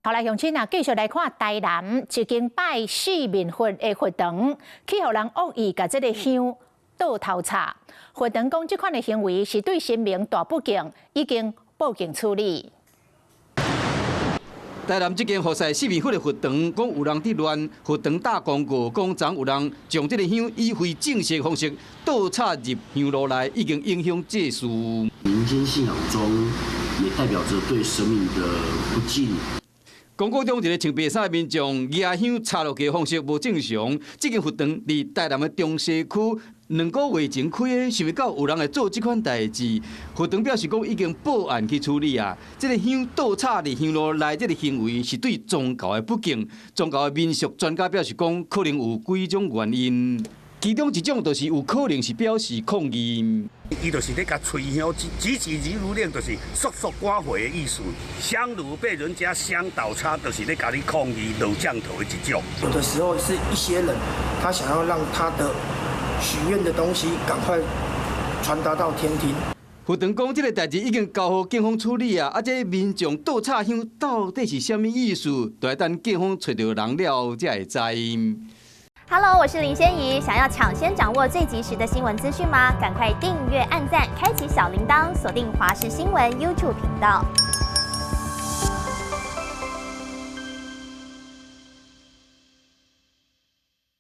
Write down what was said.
好來，鄉親啊，繼續來看台南一間拜四面佛的佛堂，去予人惡意共這个香倒頭插。佛堂講，這款的行為是對神明大不敬，已經報警處理。台南這間服侍四面佛的佛堂，講有人佇亂佛堂打廣告，講昨有人將這个香以非正式方式倒插入香爐內，已經影響祭祀。民間信仰中也代表着對神明的不敬。廣告中一个穿白衫的民眾，舉香插落去的方式無正常。這間佛堂佇台南的中西區，2個月前開的，想袂到有人會做這款代誌。佛堂表示講已經報案去處理啊。這个香倒插佇香爐內，這个行為是對宗教的不敬。宗教的民俗專家表示講，可能有幾種原因，其中一種就是有可能是表示抗議。伊就是咧共吹香，急急如律令，就是速速趕回的意思。香爐被人家香倒插，就是咧共你抗議落降頭的一種。有的時候是一些人，他想要讓他的許願的東西趕快傳達到天庭。佛堂講，這个代誌已經交予警方處理啊！啊，這民眾倒插香到底是啥物意思？就愛等警方揣著人了才會知。 Hello，我是林仙怡。想要搶先掌握最及時的新聞資訊嗎？趕快訂閱、按讚、開啟小鈴鐺，鎖定華視新聞 YouTube 頻道。